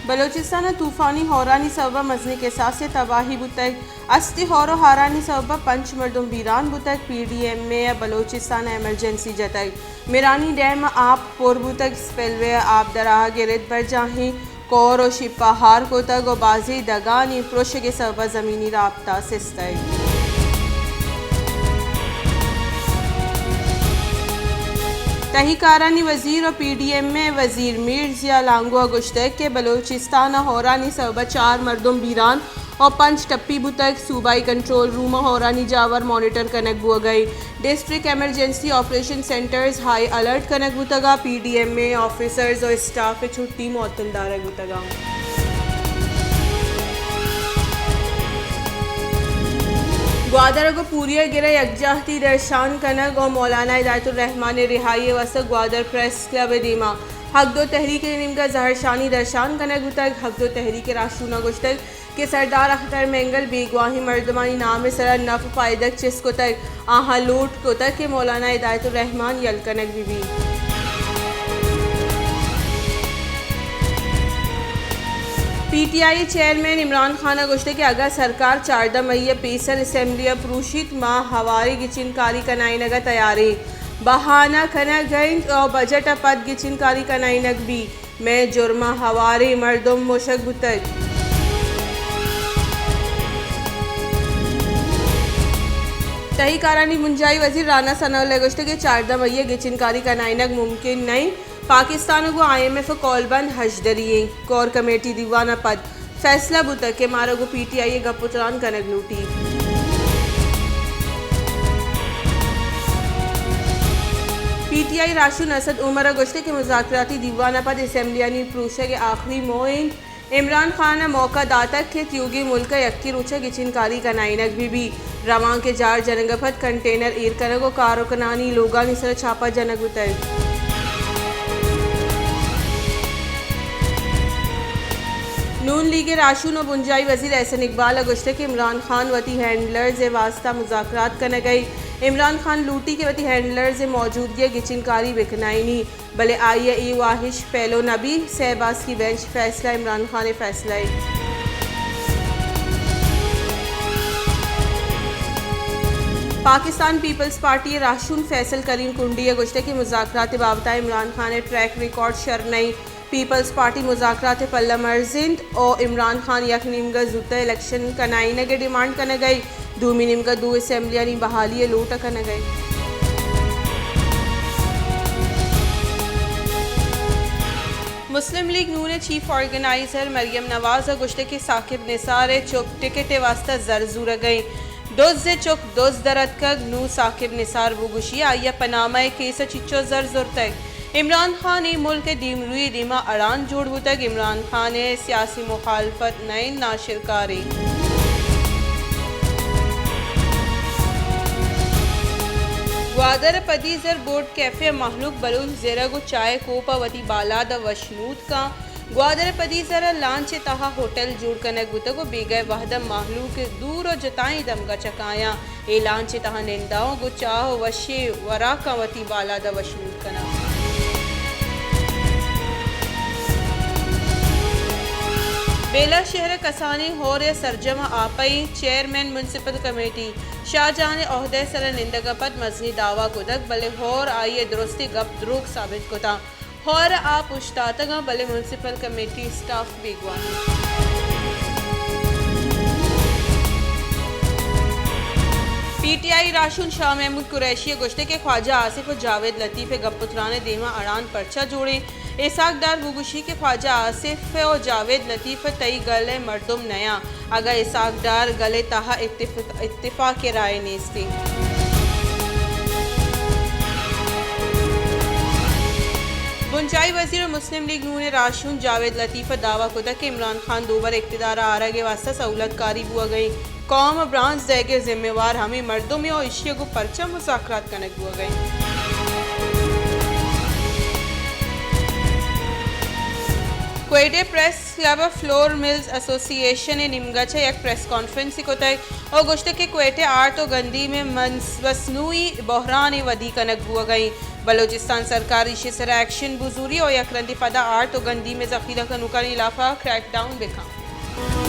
بلوچستان ءَ طوفانی ہورانی سبب ءَ مزنیں کساسے تباہی بوتگ۔ استی ہور ءُ ہارانی سبب ءَ پنچ مردم بیران بوتگ۔ پی ڈی ایم اے ءَ بلوچستان ءَ ایمرجنسی جتگ۔ میرانی ڈیم ءَ آپ پر بوتگ، اسپل وے ءَ آپ در آہگ ءِ رد برجاہیں۔ کور ءُ شیپ ءَ ہار کتگ ءُ بازیں دگانی پرشگ ءِ سبب ءَ زمینی رابطہ سستگ۔ تہی کارانی وزیر ءُ پی ڈی ایم اے وزیر میر ضیاء لانگو ءَ گوشتگ کہ بلوچستان ءَ ہورانی سبب ءَ چار مردم بیران ءُ پنچ ٹپی بوتگ۔ صوبائی کنٹرول روم ءَ ہورانی جاور مانیٹر کنگ بوگ ءَ انت۔ District emergency operation centres high alert king بوتگ ءُ پی ڈی ایم اے آفیسرز ءُ اسٹاف ءِ چھٹی معطل دارگ بوتگ ءَ۔ گوادر ءَ گوں پوری ءِ گر ءَ یکجاہتی درشان کنگ ءُ مولانا ہدایت الرحمان ءِ رہائی ءِ واستہ گوادر پریس کلب ءِ دیما حق دو تحریک ءِ نیمگ ءَ زہرشانی درشان کنگ بوتگ۔ حق دو تحریک ءِ راہشون ءَ گوشتگ کہ سردار اختر مینگل بیگواہیں مردمانی نام ءِ سرا نپ ءُ پائدگ چست کتگ، آہاں لوٹ کتگ کہ مولانا ہدایت الرحمان یل کنگ بہ بیت۔ پی ٹی آئی ءِ چیئرمین عمران خان ءَ گوشتگ کہ اگاں سرکار چاردہ مئی ءَ پیسر اسمبلی ءَ پروشیت، ما ہواریں گچین کاری کنائینگ ءَ تیار ایں۔ بہانہ کنگ ءَ انت ءُ بجٹ ءَ پد گچین کاری کنائینگ بیت۔ مئے جرم ءَ ہواریں مردم مشگ بوتگ۔ تہی کارانی بنجاہی وزیر رانا ثناء اللہ ءَ گوشتگ کہ چاردہ مئی ءَ گچین کاری کنائینگ ممکن نہ انت۔ پاکستان ءَ گوں آئی ایم ایف ءَ کول بند ہژدری ایں۔ کور کمیٹی دیوان ءَ پد فیصلہ بوتگ کہ مارا گوں پی ٹی آئی ءَ گپ ءُ تران کنگ لوٹیت۔ پی ٹی آئی راہشون اسد عمر ءَ گوشتگ کہ مذاکراتی دیوان ءَ پد اسمبلیانی پروشگ ءِ آخری موہ انت۔ عمران خان ءَ موقع داتگ کہ تیوگیں ملک ءَ یکیں روچ ءَ گچین کاری کنائینگ بہ بیت۔ روانک ءِ جار جنگ ءَ پد کنٹینر ایر کنگ ءُ کارکنانی لوگانی سر ءَ چھاپہ جنگ بوتگ۔ نون لیگ ءِ راہشون ءُ بنجاہی وزیر احسن اقبال ءَ گوشتگ کہ عمران خان وتی ہینڈلرز ءِ واستہ مذاکرات کنگ ءَ انت۔ عمران خان لوٹی کہ وتی ہینڈلرز ءِ موجودگی ءَ گچین کاری بہ کنائینی۔ بلے آئی ءِ اے واہش پیلو نہ بیت، سئے باسکی بینچ فیصلہ عمران خان ءِ فیصلہ ءَ۔ پاکستان پیپلز پارٹی ءِ راہشون فیصل کریم کنڈی ءَ گوشتگ کہ مذاکرات ءِ بابت ءَ عمران خان ءِ ٹریک ریکارڈ شر نہ انت۔ پیپلز پارٹی مذاکرات ءِ پلہ مرز انت ءُ عمران خان یک نیمگ ءَ زوت ءَ الیکشن کنائینگ ءِ ڈیمانڈ کنگ ءَ انت۔ دومی نیمگ ءَ دو اسمبلیانی بحالی ءِ لوٹ ءَ کنگ ءَ انت۔ مسلم لیگ نون ءِ چیف آرگنائزر مریم نواز ءَ گوشتگ کہ ثاقب نثار ءِ چک ٹکٹ ءِ واستہ زر زورگ ءَ انت۔ دز ءِ چک دز در اتکگ، نوں ثاقب نثار بگوشی آئی ءَ پنامہ ءِ کیس ءَ چچو زر زرتگ۔ عمران خان اے ملک ءِ دیمروئی ءِ دیما اڑان جوڑ بوتگ۔ عمران خان ءِ سیاسی مخالفت نہ انت، ناشرکارے۔ گوادر ءِ پدیزر بورڈ کیفے ءَ مہلوک بلوچ زرگ ءُ چاہ ءِ کوپ ءَ وتی بالاد ءَ وشنود کن۔ گوادر ءِ پدیزر ءَ لانچ ءِ تہا ہوٹل جوڑ کنگ بوتگ ءُ بیگہ ءِ وہد ءَ مہلوک دور ءُ جتائیں دمگ ءَ چہ کایاں۔ اے لانچ ءِ تہا ننداں ءُ گوں چاہ ءُ وشیں وراکاں وتی بالاد ءَ وشنود کناں۔ بیلہ شہر ءِ کسانیں ہور ءِ سرجم ءَ آپ ءَ انت۔ چیئرمین میونسپل کمیٹی شاہ جان ءِ عہدہ ءِ سرا نندگ ءَ پد مزنیں دعوی کتگ، بلے ہور آئی ءِ درستیں گپ دروگ ثابت کتاں۔ ہور ءَ آپ اوشتاتگ اَنت، بلے میونسپل کمیٹی اسٹاف بیگواہ اِنت۔ پی ٹی آئی راہشون شاہ محمود قریشی ءَ گوشتگ کہ خواجہ آصف ءُ جاوید لطیف ءِ گپ ءُ تران ءِ دیما اڑاند پرچا جوڑ اِنت؟ اسحاق ڈار بگوشی کہ خواجہ آصف ءُ جاوید لطیف تئی گل ءِ مردم نیاں۔ اگاں اسحاق ڈار گل ءِ تہا اتفاق، اتفاق ءِ رائے نیست اِنت۔ بنجاہی وزیر ءُ مسلم لیگ نون ءِ راہشون جاوید لطیف ءَ دعوی کتگ کہ عمران خان دوبر اقتدار ءَ آرگ ءِ واستہ سہولت کاری بوگ ءَ اِنت۔ قوم ءَ برانز دئیگ ءِ ذمہ وار ہمے مردم اِنت ءُ ایشی ءَ گوں پرچا مذاکرات کنگ بوگ ءَ اِنت؟ کوئٹہ ءِ پریس کلب ءَ فلور ملز ایسوسی ایشن ءِ نیمگ ءَ چہ یک پریس کانفرنسے کتگ ءُ گوشتگ کہ کوئٹہ ءَ آرت ءُ گندیم ءِ منس-، مصنوعی بحرانے ودی کنگ بوگ ءَ اِنت۔ بلوچستان سرکار ایشی سرا ایکشن بزوری و یک رندی پدا آرت و گندیم ذخیرہ کنوکانی لاپا کریک ڈاؤن بکن۔